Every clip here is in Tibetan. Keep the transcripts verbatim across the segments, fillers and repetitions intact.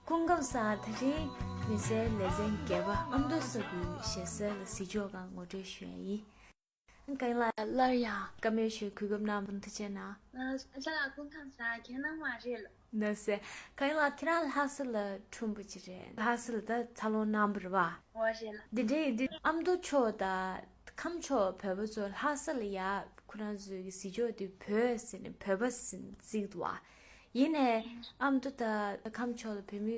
སྐུ་ཁམས་བཟང་། དེ་རིང་མི་སེར་ལེ་ཚན་བརྒྱད་པ་ཨ་མདོ་ས་ཁུལ་ཞེ་སའི་གཟིགས་ཕྱོགས་སྒང་ངོ་སྤྲོད་ཞུ་ཡ་ཡིན། གང་ལ་སླར་ཡང་བཀའ་མོལ་ཞུ་གུས་བཀུར་གནང་བར་ཐུགས་རྗེ་གནང་། ཨ་ཅག་ལགས་སྐུ་ཁམས་བཟང་། ཁྱེད་རང་མ་རེད་ལ། ན་སེ། གང་ལ་ཁྱེད་རང་ལྷ་ས་ལ་འཁྲུངས་པ་ཅིག་རེད། ལྷ་ས་ལ་ད་འཚར་ལོངས་གནང་བ་རེད་བ། འོ་རེད་ལ། འདི་འདྲའི་འདི་ཨ་མདོ་ཕྱོགས་དང་ཁམས་ཕྱོགས་བོད་པ་ཚོ་ལྷ་ས་ལ་ཡ་ཁོ་རང་ཚོའི་གཟིགས་ཕྱོགས་དེ་བོད་ཟེར་ནས་བོད་པ་ཟེར་ནས་བརྩི་གི་འདུག་བ། ཡིན་ནའི་ཨ་མདོ་དང་ཁམས་ཕྱོགས་ལ་བོད་མི་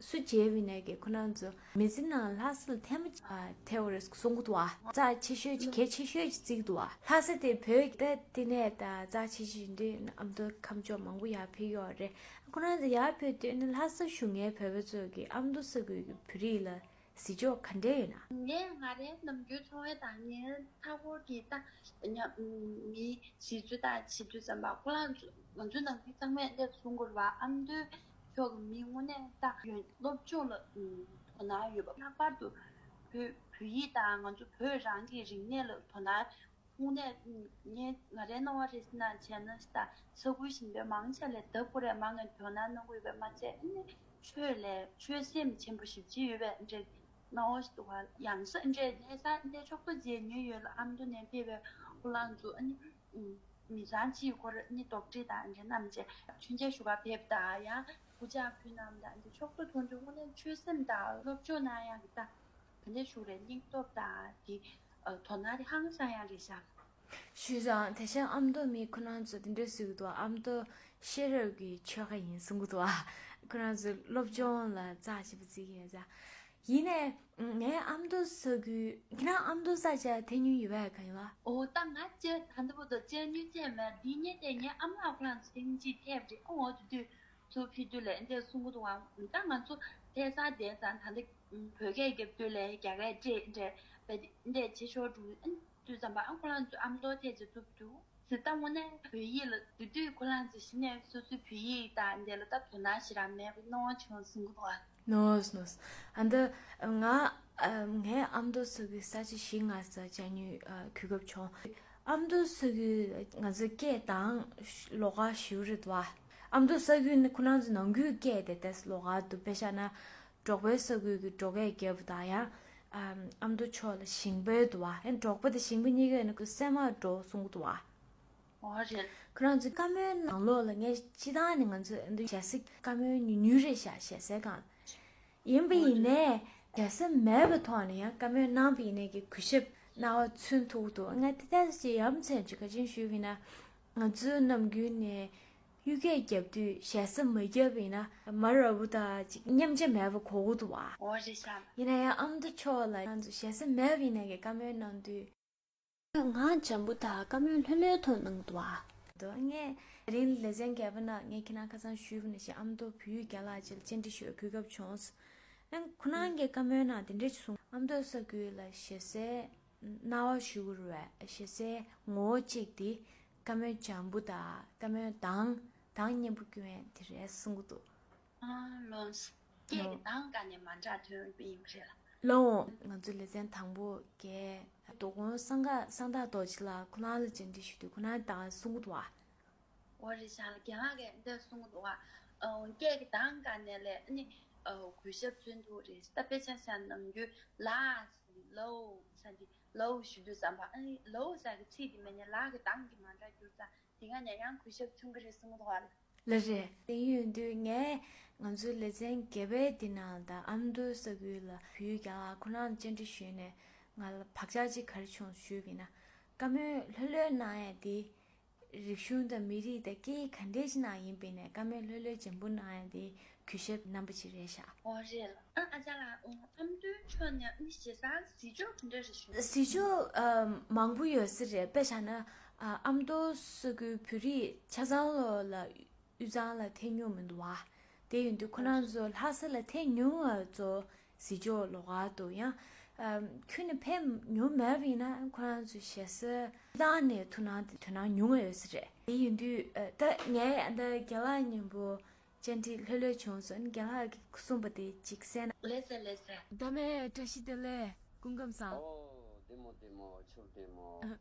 སུ་མཇལ་བ་ཡིན་ནའི་གི་ཁོ་རང་ཚོ་མི་ཚེ་ནང་ལྷ་ས་ལ་ཐེངས་མ་ཐེ་བ་རེད་གསུང་གི་འདུག་བ། རྩ་ཆེ་ཤོས་ཀྱི་གལ་ཆེ་ཤོས་ཀྱི་བརྩི་གི་འདུག་བ། ལྷ་ས་དེ་བོད་ཀྱི་ད་ལྟེ་གནས་དང་རྩ་ཆེ་ཤོས་ཡིན་དུས་ཨ་མདོ་ཁམས་ཕྱོགས་མང་པོ་ཡར་ཕེབས་ཡོད་རེད། ཁོ་རང་ཚོ་ཡར་ཕེབས་དུས་ནི་ལྷ་ས་བཞུགས་མཁན་བོད་པ་ཚོ་གི་ཨ་མདོ་ས་ཁུལ་གྱི་བོད་རིགས་ལ་གཟིགས་ཕྱོགས་ག་འདྲས་ཡོད་ན། ངས་ང་རའི་ནམ་རྒྱུན་འཚོ་བའི་དང་ངའི་མཐའ་འཁོར་གྱི་ད་ཉ་མི་གཟིགས་ཚུལ་དང་བྱེད་ཚུལ་ཙམ་པ་ཁོ་རང་ཚོ་ང་ཚོའི་ནང་མི་ཚང་མས་འདི་གསུང་དགོས་རེད་བ། ཨ་མདོའི་ཕྱོགས་ཀྱི་མི་དངོས་གནས་ད་ཡོད་སློབ་སྦྱོང་ལ་དོ་སྣང་ཡོད་པ། ལྷག་པར་དུ་བོད་བོད་ཡིག་དང་ང་ཚོ་བོད་རང་གི་རིག་གནས་ལ་དོ་སྣང་དངོས་གནས་ངས་ང་རའི་སྣང་བ་རེ་ཟེར་ན་བྱས་ན་ད་ས་ཁུལ་གཞན་པའི་མང་ཆེ་ལས་ལྡབ་སྐོར་རེ་མང་ངས་དོ་སྣང་གནང་གི་ཡོད་པས་མ་ཚད་ཨ་ནི་ཆོས་ལས་ཆོས་སེམས་ཆེན་པོ་ཞེ་པོ་ཅིག་ཡོད་པས་འདྲ་སྣང་བ་ཞིག་འདུག་ག་ཡང་ས་འདྲ་གནས་ས་འདྲ་ཕྱོགས་གཏོགས་མཇལ་མྱོང་ཡོད་ལ་ཨ་མདོ་ནས་ཕེབས་པའི་ཁོ་རང་ཚོ་ཨ་ནི་མི་ཚང་གཅིག་སྐོར་ཨ་ནི་དོགས་འདྲི་དང་འདྲ་རྣམས་བྱས་མཆོད་མཇལ་ཞུ་ག་ཕེབས་དང་ཡང་སྐུ་ཕྱག་ཕུལ་གནང་དང་འདི་ཕྱོགས་གཏོགས་མཐོང་ཆུང་དངོས་གནས་ཆོས་སེམས་དང་སློབ་སྦྱོང་གནང་ཡག་གི་ད། ག་འདྲ་ཞུ་རེད། སྙིང་སྟོབས་དང་དེ་དོ་སྣང་དེ་ཧང་སང་ཡང་རེད་ཤག་ཞུས་ཙང་དེ་བཞིན་ཨ་མདོ་མི་ཁོ་རང་ཚོ་དེ་འདྲ་ཟེར་གི་འདུག་ཨ་མདོ་ཤེས་རབ་ཀྱི་ཆོལ་ཁ་ཡིན་གསུང་གི་འདུག་ཁོ་རང་ཚོ་སློབ་སྦྱོང་ལ་རྩ་ཆེ་པོ་བརྩི་གི་ཡོད་ཙང་། ཡིན་ནའི་ངའི་ཨ་མདོ་ས་ཁུལ་ཁྱེད་རང་ཨ་མདོ་ས་ཆ་ཐེ་ཉུང་ཡོད་པ་གང་ཡིན་ལ། ཨོ་ད་ང་ཅེ་ད་འདི་བོ་དོ་ཅེ་ཉུ་ཅེ་མེད་འདི་ཉེ་དེ་ངའི་ཨ་མ་ཁོ་རང་ཚོ་ཐེ་ཉུང་ཅིག་ཐེབས་རེད། ཨོ་དུ་དུ་ཚོ་ཕི་དུ་ལས་འདི་གསུང་གི་འདུག་ཨ་ད་ང་ཚོ་ཐེ་ས་དེ་ས་ད་འདི། བོད་སྐད་རྒྱབ་དུས་ལས་རྒྱ་སྐད་འདྲེས་འདྲེས་པ་འདྲེས་བྱེད་ཤོར་འགྲོ། ཨ་ནི་དུས་ཙམ་པ་ཨ་ཁོ་རང་ཚོ་ཨ་མདོ་ཐད་ཅིག་བཙུགས་འདུག་ཟེར་ད་དངོས་གནས་བོད་ཡིག་ལ་དེ་དུས་ཁོ་རང་ཚོ་གཞི་ནས་སོ་སོའི་བོད་ཡིག་དང་འདི་ལ་ད་དོ་སྣང་ཞེ་དྲག་མེད་པའི་སྣང་བ་བྱུང་གསུང་གི་འདུག་ཨ། ནོས་ནོས། ཨ་འདི་ང་ངའི་ཨ་མདོ་ས་ཁུལ་ས་ཆ་བཞི་ལྔ་ཙམ་བཅར་མྱོང་གོ་སྐབས་བྱུང་། ཨ་མདོ་ས་ཁུལ་ང་ཚོ་སྐད་དང་ལོགས་ཀ་ཞེ་པོ་རེད་འདུག་ཨ་མདོ་ས་ཁུལ་ནི་ཁོ་རང་ཚོ་ནང་ཁུལ་སྐད་དེ་ཏོག་ཙམ་ལོགས་ཀ་འདུག་དཔེ་བཞག་ན། འབྲོག་པའི་ས་ཁུལ་གྱི་འབྲོག་སྐད་རྒྱབ་དང་ཡང་ཨ་མདོ་ཕྱོགས་ལ་ཞིང་པའི་འདུག་བ། ཡང་འབྲོག་པ་དང་ཞིང་པ་གཉིས་ཀའི་ནང་གི་སེམས་མ་འགྲོ་གསུང་གི་འདུག་བ། འོ་རེད། ཁོ་རང་ཚོའི་བཀའ་མོལ་ནང་ལོགས་ལ་ངས་སྤྱི་བཏང་ནས་ང་ཚོས་ཨ་མདོ་ཞེ་སའི་བཀའ་མོལ་ཉུང་ཉུང་རེད་ཤག་ཞེ་སའི་སྒང་ལ། ཡིན་པ་ཡིན་ནའི་ཞེ་ས་མེད་པའི་ཐོག་ནས་ཡང་བཀའ་མོལ་གནང་བ་ཡིན་ནའི་གི་གུས་ཞབས་གནང་བ་མཚོན་ཐུབ་ཀྱི་འདུག་ང་དེ་ལྟར་ཞིག་ཡ་མཚན་ཅིག་ག་ཅིན་ཞུས་པ་ཡིན་ན། ང་ཚོའི་ནམ་རྒྱུན་ནས་གཡུལ་སྐད་རྒྱབ་དུས་ཞེ་ས་མ་བརྒྱབ་པ་ཡིན་ན་མ་རབས་པོ་དང་ཅིག་མཉམ་ཆ་མེད་པ་གོ་གི་འདུག་བ། འོ་རེད་ཤག་ཡིན་ན་ཡང་ཨ་མདོ་ཕྱོགས་ལ་ང་ཚོ་ཞེ་ས་མེད་པ་ཡིན་ནའི་གི་བཀའ་མོལ་གནང་དུས། ང་འཇམ་པོ་དང་བཀའ་མོལ་ལྷོད་ལྷོད་ཐོག་གནང་འདུག་ཨ། དོ་ངས་དེ་རིང་ལེ་ཚན་བརྒྱད་པ་ནང་ངས་ཁྱེད་རང་ཁ་སང་ཞུས་པ་ནང་བཞིན་ཨ་མདོ་བོད་ཡིག་རྒན་ལགས་ཅིག་ལ་བཅར་འདྲི་ཞུ་བའི་གོ་སྐབས་བྱུང་། ཨ་ཁོ་རང་གིས་བཀའ་མོལ་ནང་དེ་འདྲ་ཞིག་གསུངས། ཨ་མདོ་ས་ཁུལ་ལ་ཞེ་སའི་སྣང་བ་ཞུ་དགོས་རེད་བས། ཞེ་སའི་ངོ་བོ་གཅིག་དེ་བཀའ་མོལ་འཇམ་པོ་དང་བཀའ་མོལ་དྭངས་དྭངས་སྙན་པོ་སྐྱོན་ཡས་དེ་རེད་གསུང་གི་འདུག་ཨ་ལོས། སྐད་ཀྱི་གདངས་ཀ་ནས་མ་འདྲ་ཐོན་པ་ཡིན་པ་རེད་ལ། ལགས་འོང་། ང་ཚོ་ལེ་ཚན་དང་པོ་གའི་དོ་དགོང་སངས་དགའ་སངས་དག་རྡོ་རྗེ་ལགས་ཁོ་རང་ལ་བཅར་འདྲི་ཞུས་དུས་ཁོ་རང་ད་གསུང་གི་འདུག་བ། འོ་རེད་ཤག་རྒན་ལགས་ཀྱིས་འདི་གསུང་གི་འདུག་བ། ཨ་སྐད་ཀྱི་གདངས་ཀ་ནས་ལས་ཨ་ནི་ཨ་གུས་ཞབས་མཚོན་ཐུབ་རེད། ད་དཔེ་ཆ་བཞག་ནམ་རྒྱུན་ལ་ལའོ་ཟེར་འདི་ལའོ་ཞུ་དུས་ཙམ་པ་ཨ་ནི་ལའོ་ཟེར་གི་ཚིག་དེ་མེད་ནས་ལ་གི་གདངས་ཀྱིས་མ་འདྲ་གྱུར་ཙང་དེ་ག་ནས་ཡང་གུས་ཞབས་མཚོན་གི་རེད་གསུང་གི་འདུག་བ། ལགས་རེད། དེ་ཡིན་དུས་ངས་ང་ཚོའི་ལེ་ཚན་བརྒྱད་པའི་འདི་ནང་ལ་ད་ཨ་མདོའི་ས་ཁུལ་ལ་བོད་ཡིག་རྒན་ལགས་ཁོ་རང་ལ་བཅར་འདྲི་ཞུས་ནས་ང་ལ་བག་ཆགས་ཅིག་ག་རེ་བྱུང་ཞུས་པ་ཡིན་ན། བཀའ་མོལ་ལྷོད་ལྷོད་གནང་ཡ་དེ་རིག་གཞུང་དང་མི་རིགས་དང་སྐད་ཡིག་ག་འདྲས་ཅིག་ནང་ཡིན་པ་ཡིན་ནའི་བཀའ་མོལ་ལྷོད་ལྷོད་འཇམ་པོ་གནང་ཡ་དེ་གུས་ཞབས་རྣམ་པ་ཅིག་རེད་ཤག་འོ་རེད་ལ། ཨ་ཨ་ཅག་ལགས། ཨ་མདོའི་ཕྱོགས་ནས་ཨ་ནི་ཞེ་སར་གཟིགས་ཕྱོགས་ག་འདྲ་རེད་ཞུ། གཟིགས་ཕྱོགས་ཨ་མང་པོ་ཡོད་ས་རེད། དཔེ་བཞག་ན་ཨ་ཨ་མདོ་ས་ཁུལ་བོད་རིགས་ཆ་ཚང་ལོ་ལ་དབུས་གཙང་ལ་ཐད་མྱོང་མི་འདུག་བ། དེ་ཡིན་དུས་ཁོ་རང་ཚོ་ལྷ་ས་ལ་ཐད་མྱོང་བ་ཚོ་གཟིགས་ཕྱོགས་ལོགས་ཀ་འདུག་ཡང་ཨ་ཁྱོན་ནས་ཕེབས་མྱོང་མེད་པ་ཡིན་ན་ཁོ་རང་ཚོ་ཞེ་ས་ལྟ་ནས་ཐུགས་སྣང་དེ་དོ་སྣང་ཉུང་བ་ཡོད་ས་རེད། དེ་ཡིན་དུས་ཨ་ད་ངས་ཨ་ད་རྒན་ལགས་མཉམ་པོ་བཅར་འདྲི་ལྷོད་ལྷོད་བྱུང་སོང་། རྒན་ལགས་ཀྱིས་གསུངས་པ་དེ་ཅིག་གསན་ན། ལགས་སེ་ལགས་སེ། ད་མེད་བཀྲ་ཤིས་བདེ་ལེགས། སྐུ་ཁམས་བཟང་། ཨོ། བདེ་མོ་བདེ་མོ། ཁྱོད་བདེ་མོ།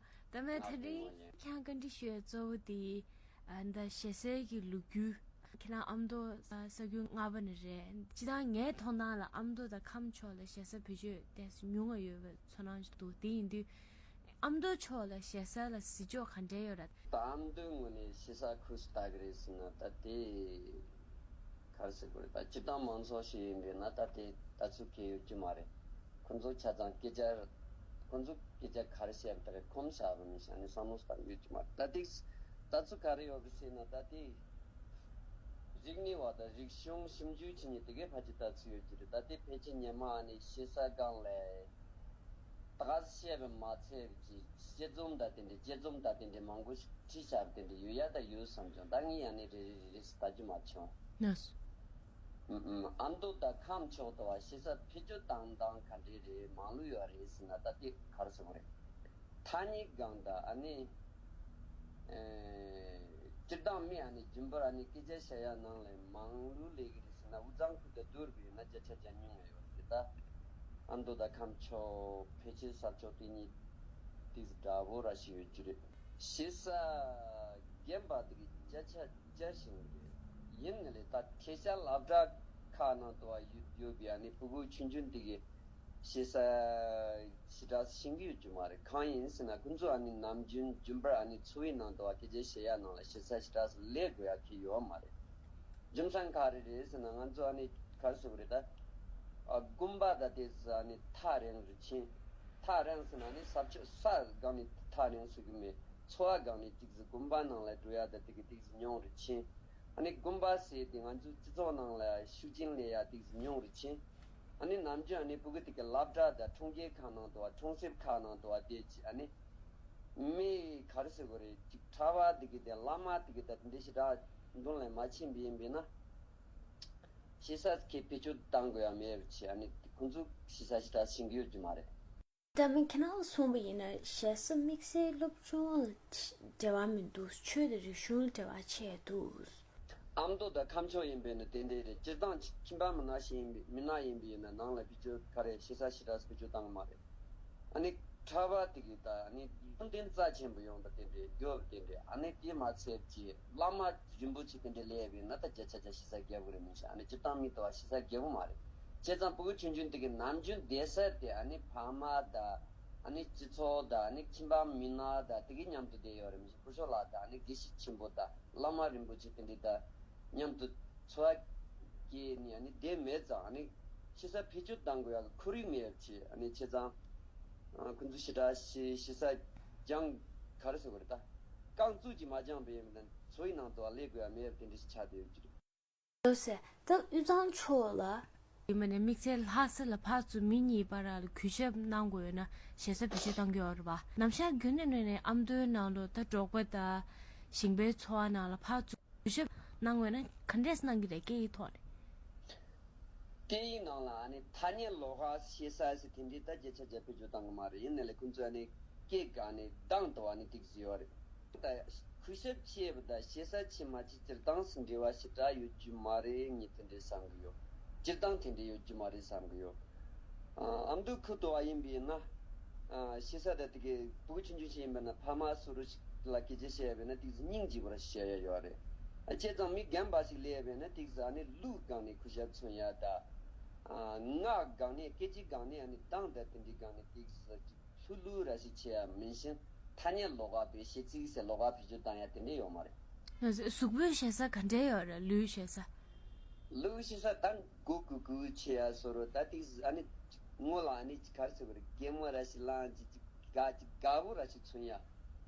ད་མེད། ང་ཐེ་བདེ་རིང་མོ་ཡིན། ཁྱེད་རང་བཀའ་འདྲི་ཞུ་ཡ་གཙོ་བོ་དེ། ཨ། ད་ཞེ་སའི་གི་ལོ་རྒྱུས། ཁྱེད་རང་ཨ་མདོ་ས་ས་ཁུལ་རྔ་བ་ནས་རེད། སྤྱིར་བཏང་ངའི་མཐོང་སྣང་ལ་ཨ་མདོ་དང་ཁམས་ཕྱོགས་ལ་ཞེ་ས་བེད་སྤྱོད་ཏོག་ཙམ་ཉུང་བ་ཡོད་པའི་ཚོར་སྣང་ཞིག་འདུག་དེ་ཡིན་དུས། ཨ་མདོ་ཕྱོགས་ལ་ཞེ་ས་ལ་གཟིགས་ཕྱོགས་ག་འདྲ་ཡོད་རེད། ད་ཨ་མདོའི་ངོས་ནས་ཞེ་ས་ཁུ་སི་ལྟ་གི་རེད་ཟེར་ན། ད་དེ་ག་རེ་ཟེར་དགོས་རེད། ད་སྤྱིར་བཏང་མང་ཚོགས་ཤིག་ཡིན་པས་ན། ད་དེ་ལྟ་ཚུལ་གང་ཡང་ཡོད་རྒྱུ་མ་རེད། ཁོ་ཚོ་ཆ་ཚང་སྐད་ཆ། ཁོ་ཚོ་སྐད་ཆ་ག་རེ་བཤད་པ་དེ་ག་ཁོམ་བཞག་པ་མིན་ཞིག་ཨ་ནི་བསམ་བློ་བཏང་ཡོད་རྒྱུ་མ་རེད། ད་དེ་ལྟ་ཚུལ་ག་རེ་ཡོད་རེད་ཟེར་ན། ད་དེ་རིག་གནས་པ་དང་རིག་གཞུང་ཞིབ་འཇུག་བྱེད་མཁན་དེ་གའི་ཕལ་ཆེར་ལྟ་ཚུལ་ཡོད་རྒྱུ་རེད། ད་དེ་ཕལ་ཆེར་སྔོན་མ་ཨ་ནི་ཞེ་ས་སྒང་ལ། ད་ག་ཟེ་བཤད་པ་མ་ཚད་ཀྱི་དཔྱད་རྩོམ་དང་དེ་འདྲའི་དཔྱད་རྩོམ་དང་དེ་འདྲའི་མང་པོ་ཞིག་བྲིས་བཞག་པ་དེ་འདྲ་ཡོད་ཡ། ད་ཡོད་བསམ་བྱུང་། ད་ངས་ཡང་ནས་རེ་རེ་རེ་རེ་ཞིག་ལྟ་རྒྱུ་མ་བྱུང་། ལགས་སོ། ཨུམ་ཨུམ། ཨ་མདོ་དང་ཁམས་ཕྱོགས་དུ་བ་ཞེ་ས་བེད་སྤྱོད་བཏང་སྟངས་ག་འདྲ་རེད། མང་ལོས་ཡོད་རེད་ཟེར་ན། ད་དེ་ག་རེ་ཟེར་དགོས་རེད། ཐ་སྙད་སྒང་དང་ཨ་ནི། ཨེ། སྤྱིར་བཏང་མི་ཨ་ནི་རྒྱུན་པར་ཨ་ནི་སྐད་ཆ་བཤད་ཡ་ནང་ལ་མང་ལོས་ལས་ཀྱི་རེད་ཟེར་ན། དབུས་གཙང་ཁུལ་དང་བསྡུར་བ་ཡིན་ན་བརྒྱ་ཆ་བརྒྱ་ཉུང་བ་ཡོད་རེད། ད་ཨ་མདོ་དང་ཁམས་ཕྱོགས་ཕལ་ཆེར་ས་ཕྱོགས་དེ་གཉིས་ཏོག་ཙམ་འདྲ་པོ་ར་ཞིག་ཡོད་རྒྱུ་རེད། ཞེ་ས་རྒན་པ་དེ་གི་བརྒྱ་ཆ་བརྒྱ་ཞིག་རེད། ཡིན་ནའི་ལས་ད་ཐད་ཀར་སློབ་གྲྭ་ཁག་ནང་དུ་བ་ཡོད་ཡོད་པའི་ཨ་ནི་ཕྲུ་གུ་ཆུང་ཆུང་དེ་གི་ཞེ་ས་ཞེ་དྲག་ཤེས་ཀྱི་ཡོད་རྒྱུ་མ་རེད། གང་ཡིན་ཟེར་ན་ཁོང་ཚོ་ཨ་ནི་ནམ་རྒྱུན་རྒྱུན་པར་ཨ་ནི་འཚོ་བའི་ནང་དུ་བ་སྐད་ཆ་བཤད་ཡ་ནང་ལ་ཞེ་ས་ཞེ་དྲག་ལས་དགོས་ཡ་གི་ཡོད་མ་རེད། རྒྱུ་མཚན་ག་རེ་རེད་ཟེར་ན། ང་ཚོ་ཨ་ནི་ག་རེ་ཟེར་དགོས་རེད། ད་ཨ་དགོན་པ་ད་དེ་ཨ་ནི་ཐག་རིང་རུ་ཕྱིན། ཐག་རིང་ཟེར་ན་ཨ་ནི་ས་ཕྱོགས་ས་སྒང་ནས་ཐག་རིང་ཟེར་གི་མེད། འཚོ་བ་སྒང་ནས་ཏོག་ཙམ་དགོན་པ་ནང་ལ་འགྲོ་ཡ་ད་དེ་གི་ཏོག་ཙམ་ཉུང་རུ་ཕྱིན། ཨ་ནི་དགོན་པ་ཟེར་དེ་ང་ཚོའི་སྤྱི་ཚོགས་ནང་ལ་ཤུགས་རྐྱེན་སླེབས་ཡ་ཏོག་ཙམ་ཉུང་རུ་ཕྱིན། ཨ་ནི་ནམ་རྒྱུན་ཨ་ནི་ཕྲུ་གུ་དེ་གི་སློབ་གྲྭ་དང་ཁྲོམ་སྐྱེལ་ཁང་ནང་དུ་བ་ཁྲོམ་གསེབ་ཁག་ནང་དུ་བ་དེ་ཅི་ཨ་ནི་མི་ག་རེ་ཟེར་དགོས་རེད། ཅིག་གྲྭ་པ་དེ་གི་དང་བླ་མ་དེ་གི་དང་དེ་འདྲ་ཞེ་དྲག་མདུན་ལ་མ་ཕྱིན་པ་ཡིན་པས་ན། ཞེ་ས་ཁྱེད་བེད་སྤྱོད་བཏང་དགོས་ཡ་མེད་པ་བྱས། ཨ་ནི་ཁོང་ཚོ་ཞེ་ས་ཞེ་དྲག་ཤེས་ཀྱི་ཡོད་རྒྱུ་མ་རེད། ད་མི་ཁྱེད་རང་གསུངས་པ་ཡིན་ན་ཞེ་ས་དམིགས་བསལ་སློབ་སྦྱོང་ལ་འབྲེལ་བ་མི་འདུག་ཆོས་དང་རིག་གཞུང་ལ་འབྲེལ་བ་ཆེ་འདུག་ཨ་མདོ་དང་ཁམས་ཕྱོགས་ཡིན་པས་ན་དེ་འདྲ་རེད། སྤྱིར་བཏང་ཁྱིམ་པ་མི་ནག་ཞིག་ཡིན་པའི་མི་ནག་ཡིན་པས་ན་ནང་ལ་བེད་སྤྱོད་ག་རེ་ཞེ་ས་ཞེ་དྲག་བེད་སྤྱོད་བཏང་གི་མ་རེད། ཨ་ནི་གྲྭ་པ་དེ་གི་ད་ཨ་ནི་ལུང་བསྟན་རྩ་ཆེན་པོ་ཡོང་པ་དེ་འདྲའི་རྒྱོབ་དེ་འདྲའི། ཨ་ནི་དེ་མ་ཚད་ཀྱི་བླ་མ་རིན་པོ་ཆེ་དེ་འདྲའི་སླེབས་པས་ན་ད་བརྒྱ་ཆ་བརྒྱ་ཞེ་ས་རྒྱབ་གི་རེད་མི་ཤེས། ཨ་ནི་སྤྱིར་བཏང་མི་དེ་བ་ཞེ་ས་རྒྱབ་གི་མ་རེད། བྱས་ཙང་ཕྲུ་གུ་ཆུང་ཆུང་དེ་གི་ནམ་རྒྱུན་བསྡད་ས་དེ་ཨ་ནི་ཕ་མ་དང་ཨ་ནི་སྤྱི་ཚོགས་དང་ཨ་ནི་ཁྱིམ་པ་མི་ནག་དང་དེ་གི་མཉམ་དུ་བསྡད་ཡོད་རེད་མི་ཤེས། སྐུ་ཞབས་ལགས་དང་ཨ་ནི་དགེ་བཤེས་ཆེན་པོ་དང་བླ་མ་རིན་པོ་ཆེ་དེ་འདྲ་དང་མཉམ་དུ་འཚོ་བ་སྐྱེལ་ནས་ཨ་ནི་བསྡད་མེད་ཙང་། ཨ་ནི་ཞེ་ས་བེད་སྤྱོད་གཏང་དགོས་ཡག་གི་ཁོར་ཡུག་མེད་པ་བྱས། ཨ་ནི་བྱས་ཙང་ཁོང་ཚོ་ཞེ་དྲག་ཞེ་ཞེ་ས་སྦྱང་ག་རེ་ཟེར་དགོས་རེད། ད་རྐང་བཙུགས་ཀྱིས་མ་སྦྱངས་པ་ཡིན་པ་དང་འཚོ་བའི་ནང་དུ་བ་སླེབས་དགོས་ཡག་མེད་པ་དེ་འདྲ་ཞིག་ཆགས་བསྡད་ཡོད་ཀྱི་རེད། ལགས་སོ། ད་དབུས་གཙང་ཕྱོགས་ལ། ཡིན་པ་ནས་དམིགས་བསལ་ལྷ་ས་ལ་ཕར་ཚུར་མི་གཉིས་བར་ལ་གུས་ཞབས་གནང་དགོས་ཡོད་ན་ཞེ་ས་བེད་སྤྱོད་གཏང་གི་ཡོད་རེད་པ། ནམ་ཞག་རྒྱུན་ནས་ནས་ཨ་མདོའི་ནང་ལོ་ད་འབྲོག་པ་དང་ཞིང་པའི་འཚོ་བ་ནང་ལ་ཕར་ཚུར་གུས་ཞབས་གནང་དགོས་ན་ག་འདྲས་གནང་གི་རེད། སྐད་ཡིག་ཐོག་ནས། སྐད་ཡིག་ནང་ལ་ཨ་ནི་ཐ་སྙད་ལོགས་ཀ་ཞེ་ས་ཟེར་དེ་འདྲའི་ད་བརྒྱ་ཆ་བརྒྱ་བེད་སྤྱོད་གཏང་གི་མ་རེད། ཡིན་ནའི་ལས་ཁོང་ཚོས་ཨ་ནི་སྐད་ཀྱི་ཨ་ནི་གདངས་དང་ཨ་ནི་ཏོག་ཙམ་ཡོད་རེད། ད་གུས་ཞབས་བྱས་པ་དང་ཞེ་ས་བྱེད་མ་བྱེད་སྤྱིར་བཏང་སུ་འབྲེལ་བ་ཞེ་དྲག་ཡོད་རྒྱུ་མ་རེད། ངས་དེ་འདྲས་བསམ་གི་ཡོད། སྤྱིར་བཏང་དེ་འདྲས་ཡོད་རྒྱུ་མ་རེད་བསམ་གི་ཡོད། ཨ་མདོ་ཁུལ་དུ་བ་ཡིན་པས་ན། ཨ་ཞེ་ས་ད་དེ་གའི་ཕྲུ་གུ་ཆུང་ཆུང་ཞིག་ཡིན་པ་ན་ཕ་མ་སུ་རུ་ཞིག་ལ་སྐད་ཆ་བཤད་པས་ན་ཏོག་ཙམ་སྙིང་རྗེ་པོ་ར་བཤད་ཡ་ཡོད་རེད། ཨ་བྱས་ཙང་མི་རྒན་པ་ཞིག་སླེབས་པས་ན་ཏོག་ཙམ་ཨ་ནི་ལུགས་སྒང་ནས་གུས་ཞབས་མཚོན་ཡ་ད། ཨ་ངག་སྒང་ནས་སྐད་ཆའི་སྒང་ནས་ཨ་ནི་གདངས་ད་དེ་འདྲའི་སྒང་ནས་ཏོག་ཙམ་ལྷུག་ལྷུག་ར་ཞིག་བྱེད་ཡ་མིན་ཞིང་། ཐ་སྙད་ལོགས་ཀ་བེད་གཞས་ཚིག་ཟེར་ལོགས་ཀ་བེད་སྤྱོད་བཏང་ཡ་དེ་འདྲས་ཡོད་མ་རེད། གཟུགས་པོའི་ཞེ་ས་ག་འདྲས་ཡོད་རེད། ལུས་ཞེ་ས། ལུས་ཞེ་ས་ད་མགོ་གུག་གུག་བྱེད་ཡ་བཟོ་འདྲ། ད་ཏོག་ཙམ་ཨ་ནི་ངོ་ལ་ཨ་ནི་ག་རེ་ཟེར་དགོས་རེད། གད་མོ་ར་ཞིག་ལངས། ཅིག་ཅིག་དགའ་ཅིག་དགའ་པོ་ར་ཞིག་མཚོན་ཡ།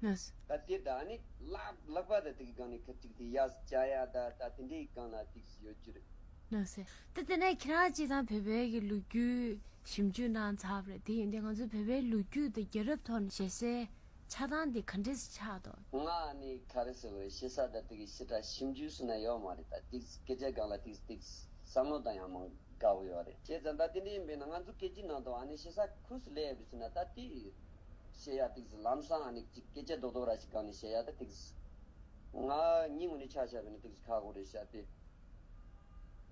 ལགས་སོ། ད་དེ་ད་ཨ་ནི་ལག་ལག་པ་ད་དེ་གི་སྒང་ནས་ཁ་ཅིག་དེ་ཡ་བྱ་ཡ་ད་ད་དེ་འདྲའི་སྒང་ལ་ཏོག་ཙམ་ཡོད་རྒྱུ་རེད། ལགས་སོ། ད་དེ་ནས་ཁྱེད་རང་སྤྱིར་བཏང་བོད་པའི་གི་ལོ་རྒྱུས་ཞིབ་འཇུག་གནང་ཚར་བ་རེད། དེ་ཡིན་དུས་ང་ཚོ་བོད་པའི་ལོ་རྒྱུས་དང་རྒྱལ་རབས་ཐོག་ནས་ཞེ་སའི་ཆགས་སྟངས་དེ་ག་འདྲས་ཆགས་འདུག་ང་ནི་ག་རེ་ཟེར་བ་རེད། ཞེ་ས་ད་དེ་གི་ཞེ་དྲག་ཞིབ་འཇུག་ཟེར་ན་ཡོད་མ་རེད། ད་ཏིག་སྐད་ཆ་སྒང་ལ་ཏིག་ཏིག་བསམ་བློ་བཏང་ཡ་མང་དགའ་བོ་ཡོད་རེད། བྱས་ཙང་ད་དེ་འདྲ་ཡིན་པས་ན་ང་ཚོ་སྐད་ཅིག་ནང་དུ་ཨ་ནི་ཞེ་ས་ཁུ་སུ་ལས་ཡོད་པ་ཟེར་ན། ད་དེ་བཤད་ཡ་ཏིག་ལམ་སང་ཨ་ནི་ཅིག་སྐད་ཆ་རྡོག་རྡོག་ར་ཞིག་སྒང་ནས་བཤད་ཡ་ད་ཏིག་ང་སྙིང་ངོ་ནས་ཆ་བཞག་པ་ཡིན་ན་ཏིག་ཁག་པོ་རེད་ཤག་དེ།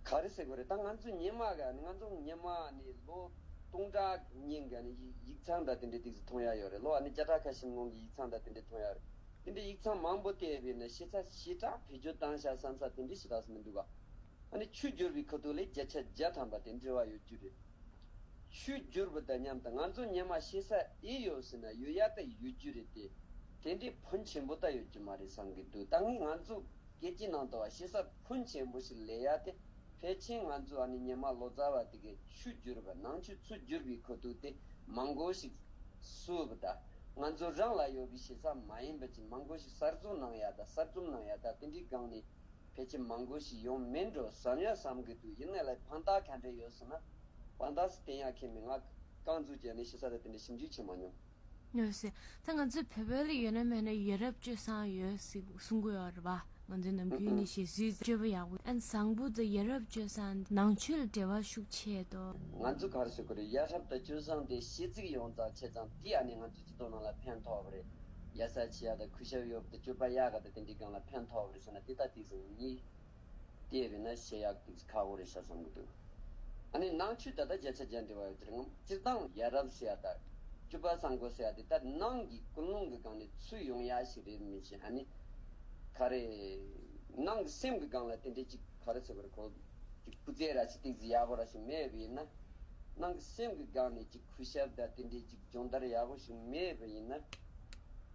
ག་རེ་ཟེར་དགོས་རེད། ད་ང་ཚོ་སྔོན་མ་ག་ནི་ང་ཚོ་སྔོན་མ་ནི་ལོ་ སྟོང་ཕྲག་གཉིས་འགའ་ནི་ཡིག་ཚང་དང་དེ་འདྲའི་ཏིག་ཙི་མཐོང་ཡ་ཡོད་རེད། ལོ་ཨ་ནི་བརྒྱ་ཕྲག་ཁ་ཤས་སྔོན་གྱི་ཡིག་ཚང་དང་དེ་འདྲའི་མཐོང་ཡ་རེད། དེ་འདྲའི་ཡིག་ཚང་མང་པོ་བལྟས་པས་ན་ཞེ་ས་ཞེ་དྲག་བེད་སྤྱོད་བཏང་ཤག་བསམ་ས་དེ་འདྲའི་ཞེ་དྲག་སུ་མི་འདུག་ག་ཨ་ནི་ཆུ་བསྒྱུར་བའི་ཁ་ཐུག་ལས་བརྒྱ་ཆ་བརྒྱ་ཐམ་པ་དེ་འབྲེལ་བ་ཡོད་རྒྱུ་རེད། ཆུ་བསྒྱུར་བ་དང་མཉམ་དུ་ང་ཚོ་ཉི་མ་ཞེ་ས་ཨེ་ཡོད་ཟེར་ན་ཡོད་ཡ་ད་ཡོད་རྒྱུ་རེད་དེ། དེ་འདྲའི་ཕོན་ཆེན་པོ་ད་ཡོད་རྒྱུ་མ་རེད་བསམ་གྱི་འདུག་ད་ངས་ང་ཚོ་སྐད་ཆའི་ནང་དུ་བ་ཞེ་ས་ཕོན་ཆེན་པོ་ཞིག་ལས་ཡ་དེ་ཕལ་ཆེར་ང་ཚོ་ཨ་ནི་ཉི་མ་ལོ་ཙཱ་བ་དེ་གའི་ཆུ་བསྒྱུར་བ་ནང་ཆུ་ཆུ་བསྒྱུར་བའི་ཁོ་ཐུག་དེ་མང་པོ་ཞིག་བསུབ་ད། ང་ཚོ་རང་ལ་ཡོད་པའི་ཞེ་ས་མ་ཡིན་པ་ཅིག་མང་པོ་ཞིག་གསར་བཟོ་གནང་ཡ་ད་གསར་རྩོམ་གནང་ཡ་ད་དེ་འདྲའི་སྒང་ནས་ཕལ་ཆེར་མང་པོ་ཞིག་ཡོང་མེད་འགྲོ་བསམ་ཡ་བསམ་གི་འདུག་ཡིན་ནའི་ལ་ཕན་ཐོགས་ག་འདྲ་ཡོད་ཟེར་ན་ཕན་ཐོགས་སུ་བསྟན་ཡ་ཁེལ་མེད། ང་རྐང་འཛུགས་བྱས་ནས་ཞེ་ས་ད་དེ་འདྲ་ཞིབ་འཇུག་བྱེད་མ་མྱོང་། ཡོད་སྲིད། ད་ང་ཚོའི་བོད་པའི་ལ་ཡོད་ན་མེད་ན་ཡ་རབས་སྤྱོད་བཟང་ཡོད་སྲིད་གསུང་གི་ཡོད་རེད་པ། ང་ཚོའི་ནམ་རྒྱུན་ནས་ཞེ་སའི་སྤྱོད་པ་ཡག་པོ་ཨན་བཟང་པོ་དང་ཡ་རབས་སྤྱོད་བཟང་ནང་ཆོས་ལ་འབྲེལ་བ་ཤུགས་ཆེ་དོ། ང་ཚོ་ག་རེ་ཟེར་དགོས་རེད། ཡ་རབས་དང་སྤྱོད་བཟང་དེ་ཤེས་ཚིག་ཡོང་ཙང་ཆེ་ཙང་དེ་ཨ་ནི་ང་ཚོའི་སྤྱི་ཚོགས་ནང་ལ་ཕན་ཐོགས་པ་རེད། ཡ་ས་ཆེ་ཡ་དང་གུས་ཞབས་ཡོད་པ་དང་སྤྱོད་པ་ཡག་ག་དང་དེ་འདྲའི་སྒང་ལ་ཕན་ཐོགས་པ་རེད་ཟེར་ན་དེ་ད་དེ་ཟིན་གཉིས། དེ་རེད་ན་བཤད་ཡག་དེ་ཁག་པོ་རེད་ཤག་བསམ་གི་འདུག་ཨ་ནི་ནང་ཆོས་ད་ལྟ་བརྒྱ་ཆ་བརྒྱ་འབྲེལ་བ་ཡོད་དེ་རེད། ངམ་སྤྱིར་བཏང་ཡ་རབས་ཟེར་ཡ་ད་སྤྱོད་པ་བཟང་པོ་ཟེར་ཡ་དེ་ད་ནང་གི་ཀུན་སློང་གི་སྒང་ནས་ཚུར་ཡོང་ཡ་ཞིག་རེད་མི་ཤེས། ཨ་ནི་ག་རེ་ནང་གི་སེམས་ཀྱི་སྒང་ལ་དེ་འདྲའི་ཅིག་ག་རེ་ཟེར་དགོས་རེད། ཁོ་ཅིག་སྐུ་རྩེད་ར་ཞིག་ཏིག་ཙི་ཡག་པོ་ར་ཞིག་མེད་པ་ཡིན་ན་ནང་གི་སེམས་ཀྱི་སྒང་ནས་ཅིག་གུས་ཞབས་ད་དེ་འདྲའི་ཅིག་སྦྱོང་བརྡར་ཡག་པོ་ཞིག་མེད་པ་ཡིན་ན།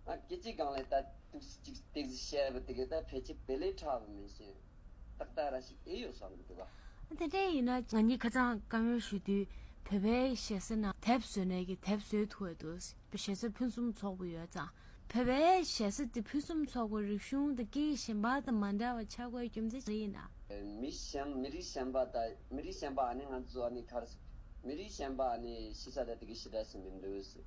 ཨ་སྐད་ཅིག་སྒང་ལ་ད་ཏུག་ཙི་ཅིག་ཏིག་ཙི་བཤད་པ་དེ་ག་ད་ཕལ་ཆེར་བེ་ལེ་ཁྲ་བ་མིན་ཞིང་ཏག་ཏག་ར་ཞིག་ཨེ་ཡོད་བསམ་གི་འདུག་ག་དེ་འདྲ་ཡིན་ན་ང་གཉིས་ཁ་སང་བཀའ་མོལ་ཞུ་དུས་བོད་པའི་ཞེ་ས་ནང་དེབ་བཟོས་ནས་ཀྱི་དེབ་བཟོས་ཐུབ་པ་འདུག་བོད་ཞེ་ས་ཕུན་སུམ་ཚོགས་པོ་ཡོད་ཙང་བོད་པའི་ཞེ་ས་དེ་ཕུན་སུམ་ཚོགས་པོ་རིག་གཞུང་དང་སྐད་ཡིག་གཞན་པ་དང་མ་འདྲ་བ་ཆགས་དགོས་རྒྱུ་མཚན་ཅི་ཡིན་ན། མི་གཞན་མི་རིགས་གཞན་པ་དང་མི་རིགས་གཞན་པ་ཨ་ནི་ང་ཚོ་ཨ་ནི་ག་རེ་ཟེར། མི་རིགས་གཞན་པ་ཨ་ནི་ཞེ་ས་དང་དེ་གི་ཞེ་དྲག་ཞིག་མི་འདུག་ཟེར།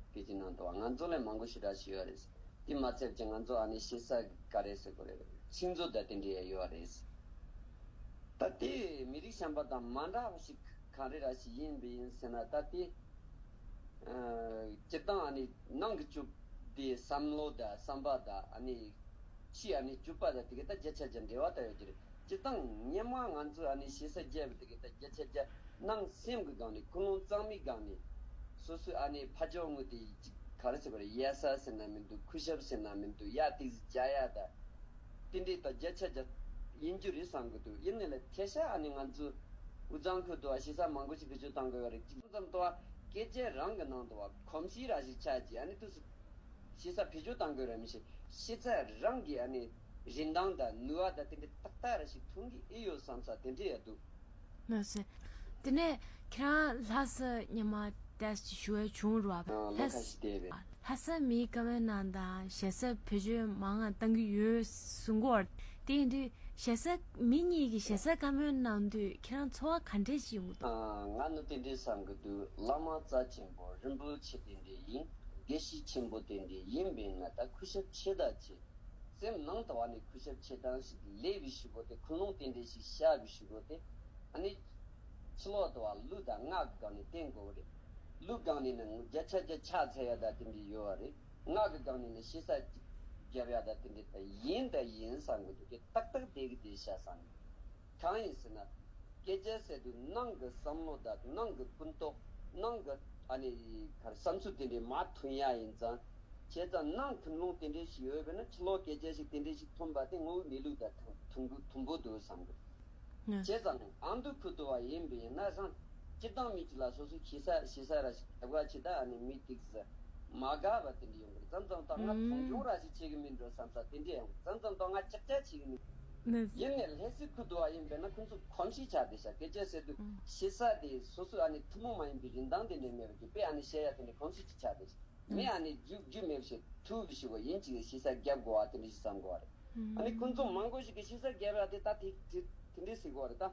སྐད་ཅིག་ནང་དུ་བ་ང་ཚོ་ལས་མང་པོ་ཞེ་དྲག་ཞིག་ཡོད་རེད། དེ་མ་ཚད་ཀྱང་ང་ཚོ་ཨ་ནི་ཞེ་ས་ག་རེ་ཟེར་དགོས་རེད། ཚིག་མཛོད་དང་དེ་འདྲ་ཡང་ཡོད་རེད། ད་དེ་མི་རིགས་གཞན་པ་དང་མ་འདྲ་བ་ཞིག་ག་རེ་ར་ཞིག་ཡིན་པ་ཡིན་ཟེར་ན་ད་དེ། ཨ་སྤྱིར་བཏང་ཨ་ནི་ནང་གི་སྤྱོད་དེ་བསམ་བློ་དང་བསམ་པ་དང་ཨ་ནི་ཕྱི་ཨ་ནི་སྤྱོད་པ་དང་དེ་ག་ད་བརྒྱ་ཆ་བརྒྱ་འབྲེལ་བ་ད་ཡོད་ཀྱི་རེད། སྤྱིར་བཏང་སྔོན་མ་ང་ཚོས་ཨ་ནི་ཞེ་ས་བརྒྱབ་པ་དེ་ག་ད་བརྒྱ་ཆ་བརྒྱ་ནང་སེམས་ཀྱི་སྒང་ནས་ཀུན་སློང་གཙང་མའི་སྒང་ནས་སོ་སོའི་ཨ་ནི་ཕ་ཇོ་ངོས་དེ་ཅིག་ག་རེ་ཟེར་བ་རེད། ཡ་ས་ཟེར་ན་མི་འདུག་གུས་ཞབས་ཟེར་ན་མི་འདུག་ཡ་ཏིག་ཙི་བྱ་ཡ་ད་དེ་འདྲའི་ད་བརྒྱ་ཆ་བརྒྱ་ཡིན་རྒྱུ་རེད་བསམ་གི་འདུག་ཡིན་ནའི་ལ་ཁ་ཤས་ཨ་ནི་ང་ཚོ་དབུས་གཙང་ཁུལ་དུ་བ་ཞེ་ས་མང་པོ་ཞིག་བེད་སྤྱོད་བཏང་གི་ཡོད་རེད། ཅིག་ཙམ་དུ་བ་སྐད་ཆ་རང་གི་ནང་དུ་བ་གོམས་གཤིས་ར་ཞིག་ཆགས་ཀྱི་ཨ་ནི་དུས་སུ། ཞེ་ས་བེད་སྤྱོད་བཏང་དགོས་ར་མི་ཤེས། ཞེ་ས་རང་གི་ཨ་ནི་རིན་ཐང་དང་ནུས་པ་དང་དེ་འདྲ་ཏག་ཏག་ར་ཞིག་མཐོང་གི་ཨེ་ཡོད་བསམ་ས་དེ་འདྲ་ཡ་འདུག་ལགས་སེ། དེ་ནས་ཁྱེད་རང་ལྷ་ས་ཉི་མ་ཏེས་ཅིག་ཞུ་ཡ་བྱུང་རུ་བ། ལོ་ཁ་ཤས་བསྡད་པས། ལྷ་ས་མིའི་བཀའ་མོལ་ནང་དང་ཞེ་ས་བེད་སྤྱོད་མང་ང་བཏང་གི་ཡོད་གསུང་གི་ཡོད་རེད། དེ་ཡིན་དུས་ཞེ་ས་མི་གཉིས་ཀྱིས་ཞེ་ས་བཀའ་མོལ་གནང་དུས་ཁྱེད་རང་ཚོར་བ་ག་འདྲས་ཅིག་ཡོང་གི་འདུག་ང་ནི་དེ་འདྲས་བསམ་གི་འདུག་བླ་མ་རྩ་ཆེན་པོ་རིན་པོ་ཆེ་དེ་འདྲས་ཡིན། དགེ་བཤེས་ཆེན་པོ་དེ་འདྲས་ཡིན་པས་ན་ད་གུས་ཞབས་ཆེ་ད་ཆེ། སེམས་ནང་དུ་བ་ནི་གུས་ཞབས་ཆེ་སྟངས་ཤིག་ལས་པའི་ཞུ་གོ་དེ་ཀུན་སློང་དེ་འདྲས་ཤིག་བཤད་པའི་ཞུ་གོ་དེ་ཨ་ནི་ཕྱི་ལོག་ཏུ་བ་ལུས་དང་ངག་གི་སྒང་ནས་བསྟན་དགོས་པ་རེད། ལུས་སྒང་ནས་ནི་བརྒྱ་ཆ་བརྒྱ་ཕྱག་འཚལ་ཡ་ད་དེ་འདྲས་ཡོད་པ་རེད། ངག་གི་སྒང་ནས་ནི་ཞེ་ས་རྒྱབ་ཡ་ད་དེ་འདྲས་ད་ཡིན་ད་ཡིན་བསམ་གི་འདུག་དེ་ཏག་ཏག་བསྡད་གི་བསྡད་ཤག་བསམ་གི་འདུག་གང་ཡིན་ཟེར་ན། སྐད་ཆ་ཟེར་དུས་ནང་གི་བསམ་བློ་དང་ནང་གི་ཀུན་རྟོག་ནང་གི་ཨ་ནི་གར་བསམ་ཚུལ་དེ་འདྲའི་མ་མཐུན་ཡ་ཡིན་ཙང་། བྱས་ཙང་ནང་ཀུན་སློང་དེ་འདྲའི་ཞིག་ཡོད་པས་ན་ཕྱི་ལོགས་སྐད་ཆ་ཞིག་དེ་འདྲའི་ཞིག་ཐོན་པ་དེ་ངོ་བོ་མི་ལུགས་དང་མཐུན་མཐུན་པོ་འདུག་བསམ་གི། བྱས་ཙང་ཨ་མདོ་ཁུལ་དུ་བ་ཡིན་པས་ན་རང་སྤྱིར་བཏང་མི་གཅིག་ལ་སོ་སོའི་ཤེས་ས་ཤེས་ས་ར་ཞིག་དག་པ་ཆེ་ད་ཨ་ནི་མི་ཏིག་ཙི་མ་དགའ་བ་དེ་འདྲ་ཡོང་གི་རེད། ཙམ་ཙམ་ད་ང་མཐོང་ཆུང་ར་ཞིག་བྱེད་གི་མིན་འགྲོ་བསམ་ས་དེ་འདྲ་ཡང་ཙམ་ཙམ་ད་ང་ཅག་ཅག་བྱེད་གི་མིན། ཡིན་ནའི་ལྷ་སའི་ཁུལ་དུ་བ་ཡིན་པས་ན་ཁོང་ཚོ་གོམས་གཤིས་ཆགས་བསྡད་ཤག་སྐད་ཆ་ཟེར་དུས་ཤེས་ས་དེ་སོ་སོའི་ཨ་ནི་ཐུན་མོང་མ་ཡིན་པའི་རིན་ཐང་དེ་འདྲ་མེད་པ་གི་དཔེ་ཨ་ནི་བཤད་ཡ་དེ་འདྲ་གོམས་གཤིས་ཅིག་ཆགས་བསྡད་ཤག་མི་ཨ་ནི་རྒྱུ་རྒྱུ་མེད་པ་ཞིག་ཐུག་གི་ཞིག་གོ་ཡིན་གཅིག་གི་ཤེས་ས་རྒྱབ་དགོས་བ་དེ་འདྲ་ཞིག་བསམ་དགོས་བ་རེད། ཨ་ནི་ཁོང་ཚོ་མང་པོ་ཞིག་གི་ཤེས་ས་རྒྱབ་ཡ་དེ་ད་དེ་དེ་དེ་འདྲ་ཟེར་དགོས་བ་རེད་ད།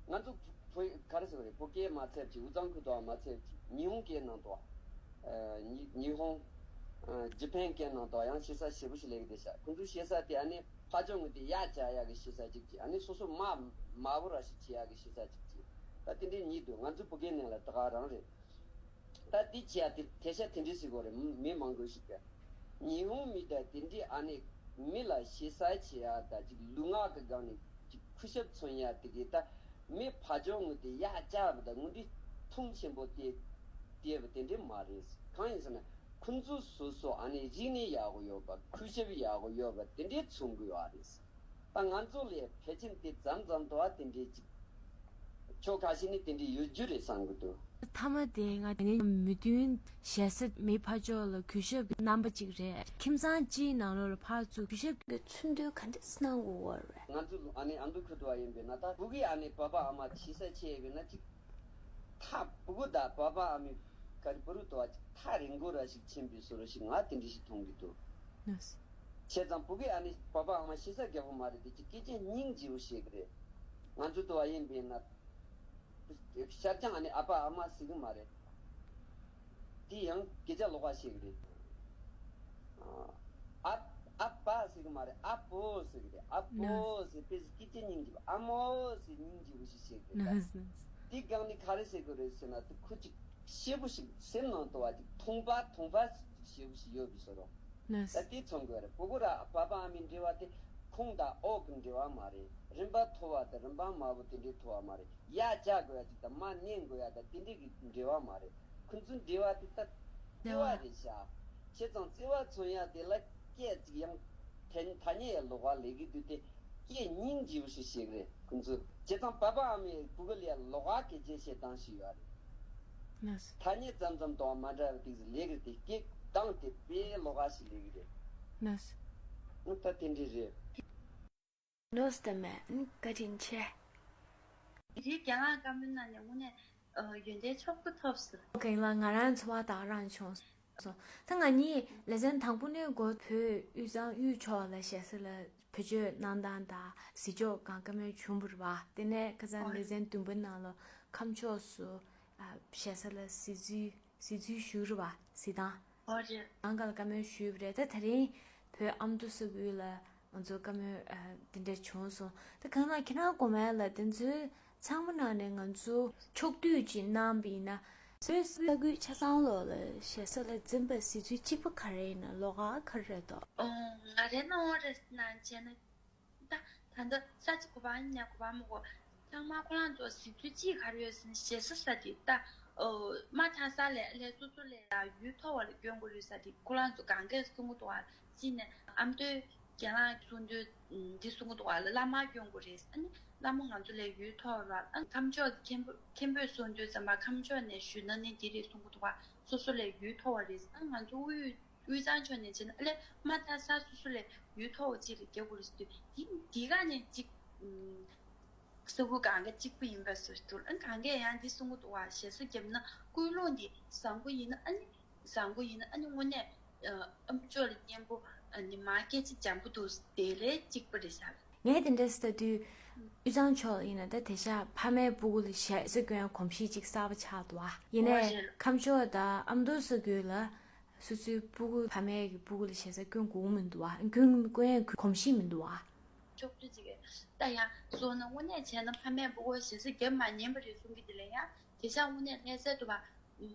ང་ཚོ་བོད་ག་རེ་ཟེར་བ་རེད། བོད་སྐད་མ་ཚད་ཅིག་དབུས་གཙང་ཁུལ་དུ་བ་མ་ཚད་ཅིག་ཉི་ཧོང་སྐད་ནང་དུ་བ། ཉི་ཉི་ཧོང་། ཇི་ཕན་སྐད་ནང་དུ་བ་ཡང་ཤེས་ས་ཞེ་པོ་ཞིག་སླེབས་ཀྱི་བསྡད་ཤག་ཁོང་ཚོའི་ཤེས་ས་དེ་ཨ་ནི་ཕ་ཇོ་ངོས་དེ་ཡ་བྱ་ཡག་གི་ཤེས་ས་ཅིག་ཅིག་ཨ་ནི་སོ་སོ་མ་དམའ་བོ་ར་ཞིག་བྱེད་ཡག་གི་ཤེས་ས་ཅིག་ཅིག་ད་དེ་འདྲའི་གཉིས་འདུག་ང་ཚོའི་བོད་སྐད་ནང་ལ་ད་ག་རང་རེད། ད་འདི་བྱས་ཏེ་དེ་ཤ་དེ་འདྲ་ཟེར་དགོས་རེད། མི་མང་པོ་ཞིག་གིས་ཉི་ཧོང་མི་དང་དེ་འདྲའི་ཨ་ནི་མི་ལ་ཞེ་ས་བྱེད་ཡ་ད་ཅིག་ལུས་ངག་གི་སྒང་ནས་ཅིག་གུས་ཞབས་མཚོན་ཡ་དེ་གི་ད་མི་ཕ་ཇོ་ངོས་དེ་ཡ་བཅག་པ་ད་ངོས་འདི་ མཐོང་ཆེན་པོ་དེ་དེ་དེ་འདྲས་མ་རེད། གང་ཡིན་ཟེར་ན་ཁོང་ཚོ་སོ་སོ་ཨ་ནི་རིག་གནས་ཡག་པོ་ཡོད་པ། གུས་ཞབས་ཡག་པོ་ཡོད་པ་དེ་འདྲས་མཚོན་དགོས་པ་རེད། ད་ང་ཚོ་ལ་ཕལ་ཆེར་དེ་ཙམ་ཙམ་དུ་བ་དེ་འདྲས་ཅིག་ཕྱོགས་ཁ་ཤས་ནས་དེ་འདྲས་ཡོད་རྒྱུ་རེད་བསམ་གི་འདུག་མཐའ་མ་དེ་ང་དེ་ནས་མི་མཐུན་ཞེ་ས་མི་ཕར་ཕྱོགས་ལ་གུས་ཞབས་ཀྱི་རྣམ་པ་གཅིག་རེད། ཁྱིམ་ཚང་གཅིག་ནང་ལོགས་ལ་ཕར་ཚུར་གུས་ཞབས་ཀྱི་ཚུལ་འདོན་ག་འདྲས་གནང་དགོས་པ་རེད། ང་ཚོ་ཨ་ནི་ཨ་མདོ་ཁུལ་དུ་བ་ཡིན་པས་ན། ད་ཕྲུ་གུའི་ཨ་ནི་པ་ཕ་ཨ་མ་ཆེ་ས་ཆེ་བས་ན་ཅིག་ཐག་ཕྲུ་གུ་དང་པ་ཕ་ཨ་མའི་ག་རེ་བུ་རུ་དོ་བ་ཅིག་ཐག་རིང་པོ་ར་ཞིག་ཕྱིན་པའི་བཟོ་འདྲ་ཞིག་ང་དེ་འདྲ་ཞིག་མཐོང་གི་འདུག་ནས། བྱས་ཙང་ཕྲུ་གུའི་ཨ་ནི་པ་ཕ་ཨ་མ་ཤེས་ས་རྒྱལ་པོ་མ་རེད་དེ། ཅིག་སྐད་ཆ་སྙིང་རྗེ་པོ་བཤད་གི་རེད། ང་ཚོ་དུ་བ་ཡིན་པས་ན་ཤར་རྐྱང་ཨ་ནི་ཨ་ཕ་ཨ་མ་ཟེར་གི་མ་རེད། དེ་ཡང་སྐད་ཆ་ལོགས་ཀ་བཤད་གི་རེད། ཨ་ཨ་ཨ་ཕ་ཟེར་གི་མ་རེད། ཨ་ཕོ་ཟེར་གི་རེད། ཨ་ཕོ་ཟེར་དཔེ་སྐད་ཆ་སྙིང་རྗེ་པོ། ཨ་མོ་ཟེར་སྙིང་རྗེ་པོ་ཞིག་བཤད་གི་རེད་ད། དེ་སྒང་ནས་ག་རེ་ཟེར་དགོས་རེད་ཟེར་ན། དེ་ཁོ་ཅིག་ཤེས་པོ་ཞིག་སེམས་ནང་དུ་བ་ཅིག་མཐོང་པ་མཐོང་པ་ཞེ་པོ་ཞིག་ཡོད་པའི་བཟོ་འདྲ། ད་དེ་མཚོན་དགོས་རེད། ཕྲུ་གུ་ར་པ་ཕ་ཨ་མའི་འབྲེལ་བ་དེ་ཁོང་དང་འོག་གི་འབྲེལ་བ་མ་རེད། རིན་པ་མཐོ་བ་དང་རིན་པ་དམའ་པོ་དེ་འདྲའི་མཐོ་བ་མ་རེད། ཡར་བཅག་དགོས་ཡ་ཅིག་དང་མར་མནན་དགོས་ཡ་དང་དེ་འདྲའི་གི་འབྲེལ་བ་མ་རེད། ཁོང་ཚོའི་འབྲེལ་བ་དེ་ད་བརྩེ་བ་རེད་ཤག་བྱས་ཙང་བརྩེ་བ་མཚོན་ཡ་དེ་ལ་སྐད་ཅིག་ཡང་ཐ་ཐ་སྙད་ཡ་ལོགས་ཀ་ལས་གི་དུས་དེ་སྐད་སྙིང་རྗེ་པོ་ཞིག་བཤད་གི་རེད་ཁོང་ཚོས། བྱས་ཙང་པ་ཕ་ཨ་མའི་ཕྲུ་གུ་ལ་ཡ་ལོགས་ཀ་སྐད་ཆ་བཤད་སྟངས་ཤིག་ཡོད་རེད། ཐ་སྙད་ཙམ་ཙམ་དང་མ་འདྲ་བའི་ཏིག་ཙི་ལས་གི་རེད་དེ། སྐད་གདངས་དེ་དཔེ་ལོགས་ཀ་ཞིག་ལས་གི་རེད། ནས། ཨ་ད་དེ་འདྲ་རེད། ནོས་ཏེ་མེ། བཀའ་དྲིན་ཆེ། དེ་རིང་རྒན་ལགས་བཀའ་མོལ་གནང་ནས་དངོས་གནས་ཡོན་ཏན་མཆོག་ཏུ་ཐོབ་སོང་། རྒན་ལགས་ང་རང་ཚོར་བ་དག་རང་བྱུང་སོང་། ད་ང་གཉིས་ལེ་ཚན་དང་པོ་ནས་འགོ་བོད་དབུས་གཙང་དབུས་ཕྱོགས་ལ་ཞེ་ས་ལ་བེད་སྤྱོད་གནང་སྟངས་དང་གཟིགས་ཕྱོགས་གང་བཀའ་མོལ་བྱུང་བ་རེད་པ། དེ་ནས་ཁ་སང་ལེ་ཚན་བདུན་པ་ནང་ལ་ཁམས་ཕྱོགས་སུ་ཞེ་ས་ལ་གཟིགས་ཚུལ། གཟིགས་ཚུལ་ཞུས་རེད་པ། གཟིགས་སྟངས། ཨོ་རེད། ནང་ག་ལ་བཀའ་མོལ་ཞུས་པ་རེད། ད་དེ་རིང་བོད་ཨ་མདོ་ས་ཁུལ་ལ་ང་ཚོ་བཀའ་མོལ་ཨ་དེ་འདྲ་བྱུང་སོང་། ད་གང་ལ་ཁྱེད་རང་གོང་མ་ལ་དེ་ཚོའི་ཚང་མ་ནང་ནས་ང་ཚོ་ཕྱོགས་བསྡུས་ཅིག་གནང་བ་ཡིན་ན། བོད་ས་ཁུལ་ཆ་ཚང་ལོགས་ལ་ཞེ་ས་ལ་འཛིན་པ་གཟིགས་ཚུལ་གཅིག་པ་ག་རེ་ཡིན་ན་ལོགས་ཀ་ག་རེ་རེད་དོ། ཨོ་ང་རའི་སྣང་བ་རེད་ཟེར་ན་བྱས་ན། ད་ད་ལྟ་ས་ཆ་ག་པར་ཡིན་ན་ག་པར་མ་གོ། ཚང་མ་ཁོ་རང་ཚོ་གཟིགས་ཚུལ་གཅིག་ག་རེ་ཡོད་ཟེར་ན་ཞེ་ས་ས་དེ་ད། ཨོ་མ་མཐའ་ས་ལ་ལས་སོ་སོ་ལས་ཡུལ་མཐོ་བ་ལ་སྐྱོན་དགོས་རེད་ས་དེ་ཁོ་རང་ཚོ་གང་གས་གསུང་གི་འདུག་བ། གཅིག་ནས་ཨ་མདོའི་རྒན་ལགས་གསུང་དོན་འདི་གསུང་གི་འདུག་བ། བླ་མ་སྐྱོན་དགོས་རེད། ཨ་ནི་བླ་མ་ང་ཚོ་ལས་ཡུལ་མཐོ་བ་ལ། ཨ་ཁམས་ཕྱོགས་མཁན་པོ་མཁན་པོས་གསུང་དོན་ཙམ་པ་ཁམས་ཕྱོགས་ནས་ཞུས་ན་ནི་འདི་རེད་གསུང་གི་འདུག་བ། སོ་སོ་ལས་ཡུལ་མཐོ་བ་རེད། ཨ་ང་ཚོ་དབུས་དབུས་གཙང་ཕྱོགས་ནས་བྱས་ན་ཨ་ལས་མ་མཐའ་ས་སོ་སོ་ལས་ཡུལ་མཐོ་བ་གཅིག་ལ་རྒྱག་དགོས་རེད་ཟེར་དུས། འདི་འདི་ག་ནས་གཅིག་ས་ཁུལ་གང་ག་གཅིག་པུ་ཡིན་པ་བཟོ་ཞིག་འདུག་ཨ་གང་གས་ཡང་འདི་གསུང་གི་འདུག་བ། ཞེ་ས་བརྒྱབ་ན་ཀུན་སློང་འདི་བཟང་པོ་ཡིན་ན་ཨ་ནི་བཟང་པོ་ཡིན་ན་ཨ་ནི་དངོས་གནས་ཨ་མཆོག་ལ་སྙན་པོ་ཨ་ནི་མ་སྐད་ཆ་འཇམ་པོ་འདུག་དེ་ལས་གཅིག་པ་རེད་ཤག་ངས་དེ་འདྲ་ཟེར་དུས། དབུས་གཙང་ཕྱོགས་ཡིན་ན་ད་དེང་སང་ཕ་མའི་སྤུ་གུ་ལ་ཞེ་ས་སྐྱོན་གོམས་གཤིས་ཅིག་གསར་པ་ཆགས་འདུག་ཨ། ཡིན་ནའི་ཨོ་རེད། ཁམས་ཕྱོགས་དང་ཨ་མདོ་ས་ཁུལ་ལ་སོ་སོའི་སྤུ་གུ་ཕ་མའི་གི་སྤུ་གུ་ལ་ཞེ་ས་སྐྱོན་དགོས་མི་འདུག་ཨ། སྐྱོན་སྐྱོན་གོམས་གཤིས་མི་འདུག་ཨ། ཕྱོགས་བསྡུས་ཅིག་གིས་ད་ཡང་སོང་ན་དངོས་གནས་བྱས་ན་ཕ་མའི་སྤུ་གུ་ཞེ་ས་བརྒྱབ་མ་ཉན་པ་རེད་གསུང་གི། དེ་ལ་ཡང་དེང་སང་དངོས་གནས་ལྷ་སའི་དུ་བ།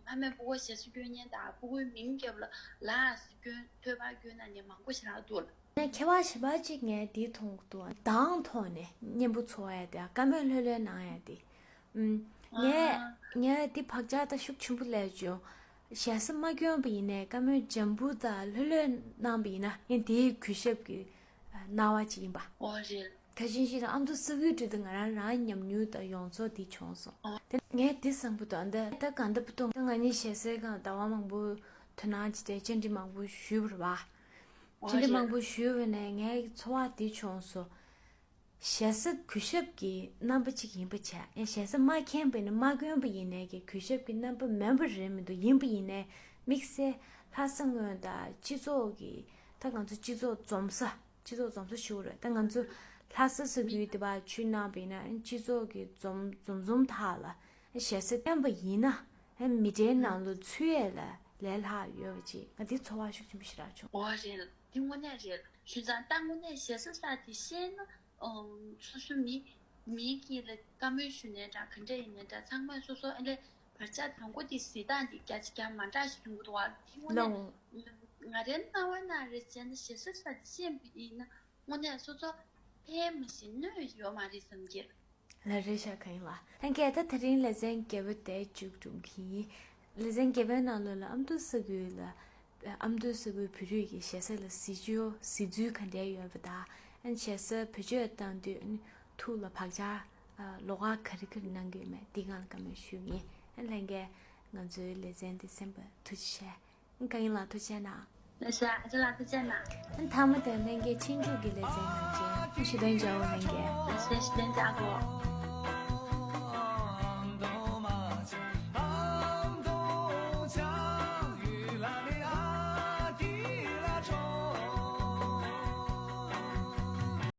ཕ་མས་སྤུ་གུ་ཞེ་ས་སྐྱོན་མཁན་དང་སྤུ་གུའི་མིང་རྒྱབ་ལ་ལ་ཟེར་སྐྱོན་ཐོས་པ་སྐྱོན་གནང་མཁན་མང་པོ་ཞིག་རག་འདུག་ལ། ངས་ཁྱད་པར་ཞེ་པོ་ཅིག་ངས་འདི་མཐོང་གི་འདུག་ཨ། གདངས་ཐོག་ནས་སྙན་པོ་ཚོར་ཡ་དེ། བཀའ་མོལ་ལྷོད་ལྷོད་གནང་ཡ་དེ། ཨུམ། ངས་ཨ་ངས་འདི་བག་ཆགས་ད་ཤུགས་ཆེན་པོ་སླེབས་བྱུང་། ཞེ་ས་མ་སྐྱོན་པ་ཡིན་ནའི་བཀའ་མོལ་འཇམ་པོ་དང་ལྷོད་ལྷོད་གནང་པ་ཡིན་ན་ཡང་དེའི་གུས་ཞབས་ཀྱི་སྣང་བ་ཅིག་ཡིན་པ། ཨོ་རེད། གལ་ཆེན་ཞིག་དང་ཨ་མདོ་ས་ཁུལ་དུ་ང་རང་རང་ཉམས་མྱོང་དང་ཡོངས་རྫོགས་འདི་བྱུང་སོང་། དེ་ངས་འདི་བསམ་གྱི་འདུག་འདི་ད་གང་ལྟ་བུ་དུ་ང་གཉིས་ཞེ་སའི་སྒང་ཟླ་བ་མང་པོ་དོ་སྣང་བྱས་ཏེ་བཅར་འདྲི་མང་པོ་ཞུས་པ་རེད་བ། བཅར་འདྲི་མང་པོ་ཞུས་པ་ནས་ངའི་ཚོར་བ་འདི་བྱུང་སོང་། ཞེ་ས་གུས་ཞབས་ཀྱི་རྣམ་པ་གཅིག་ཡིན་པ་བྱས། ཡང་ཞེ་ས་མ་མཁྱེན་པ་ཡིན་ན་མ་སྐྱོན་པ་ཡིན་ནའི་གི་གུས་ཞབས་ཀྱི་རྣམ་པ་མིན་པ་རེད་མི་འདུག་ཡིན་པ་ཡིན་ནའི་དམིགས་བསལ་ལྷ་ས་ངོས་དང་སྤྱི་ཚོགས་ཀྱི་ད་ང་ཚོ་སྤྱི་ཚོགས་འཛོམས་ས། སྤྱི་ཚོགས་འཛོམས་ས་ཞུ་རེད། ད་ང་ཚོ་ལྷ་ས་ས་ཁུལ་དེ་བ་ཆུ་ནང་བས་ན་སྤྱི་ཚོགས་ཀྱི་འཛོམས་འཛོམས་འཛོམས་ཐག་ལ་ཞེ་ས་བསྟན་པ་ཡིན་ན་མི་གྲལ་ནང་ལ་ཚུད་ཡས་ལ་ལས་སླ་ཡོད་པ་ཅིག་ང་འདི་ཚོར་བ་ཤུགས་ཆེན་པོ་ཞིག་རག་བྱུང་། འོ་རེད། འདི་དངོས་གནས་རེད། ཞུ་ཙང་ད་དངོས་གནས་ཞེ་ས་ས་དེ་ཤེས་ན་ཨམ་སོ་སོ་མི་མི་གི་ལ་བཀའ་མོལ་ཞུ་ནའི་འདྲ་ག་འདྲ་ཡིན་ནའི་འདྲ་ཚང་མས་སོ་སོ་ཨ་ལས་བར་ཆད་དང་པོ་དེ་གཟིགས་སྟངས་དེ་རྒྱ་ཆེ་རྒྱ་མ་འདྲ་ཞིག་ཡོང་གི་འདུག་བ། དེ་དངོས་གནས་ལོང་། ང་རའི་རྣ་བ་ན་རེ་བྱས་ན་ཞེ་ས་ས་དེ་ཤེས་པ་ཡིན་ན་དངོས་གནས་སོ་སོ་ཕན་མ་ཞིག་གནོད་ཡོད་མ་རེད་བསམ་གྱི། ལ་རེ་ཤ་གང་ཡིན་ལ། ད་གལ་ཏེ་དེ་རིང་ལེ་ཚན་བརྒྱད་པ་དེ་མཇུག་སྒྲུང་གི་ཡིན། ལེ་ཚན་བརྒྱད་པའི་ནང་ལོགས་ལ་ཨ་མདོ་ས་ཁུལ་ལ། ཨ་མདོ་ས་ཁུལ་བོད་རིགས་ཀྱི་ཞེ་ས་ལ་གཟི་བརྗིད་གཟི་བརྗིད་ག་འདྲ་ཡོད་པ་དང་། ཞེ་ས་བེད་སྤྱོད་བཏང་དུས་ཐུགས་ལ་བག་ཆགས་ལོགས་ཀ་ག་རེ་ག་རེ་གནང་གི་ཡོད་མེད་འདི་སྒང་ལ་བཀའ་མོལ་ཞུ་གི་ཡིན། ལྷན་རྒྱས་ང་ཚོའི་ལེ་ཚན་འདི་གསན་པར་ཐུགས་རྗེ་ཆེ། གང་ཡིན་ལ་ཐུགས་རྗེ་ཆེ་གནང་། ལེ་ཤ་ཨ་ཅེ་ལ་ཐུགས་རྗེ་ཆེ་གནང་། ཐ་མ་དེ་ལྷན་རྒྱས་ཆིན་ཀྲུག་གི་ལེ་ཚན་ནང་ཆེན་ཞུ་དོན་འཇའ་འོ་ལྷན་རྒྱས། ལེ་ཤ་ཞུ་དོན་འཇའ་འོ།